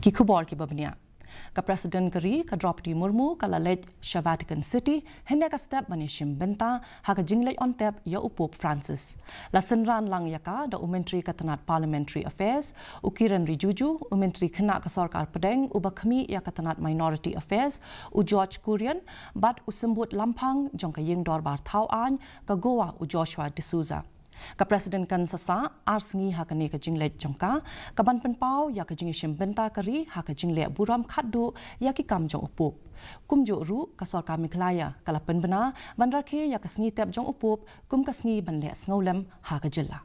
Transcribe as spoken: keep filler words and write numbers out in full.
Ki khubor kiba bniah. Ka President ka ri, ka Droupadi Murmu, ka la leit sha Vatican City hynne ka step ban ïashim bynta ha ka jingleit on tep ïa u Pope Francis. La synran lang ïa ka da u Myntri ka tnat Parliamentary Affairs, u Kiren Rijiju, u Myntri khynnah ka Sorkar Pdeng uba khmih ïa ka tnat Minority Affairs, u George Kurian, bad u Symbud Lamphang jong ka Ïing Dorbar Thaw Aiñ ka Goa, u Joshua D'Souza. Ka President kan sa sah ar sngi ha kane ka jingleit jong ka, ka ban pynpaw ïa ka jingïashim bynta ka ri ha ka jingleh burom khatduh ïa ki kam jong u Pope. Kumjuh ruh, ka Sorkar Meghalaya ka la pynbna ban rakhe ïa ka sngi tep jong u Pope kum ka sngi ban leh sngewlem ha ka jylla.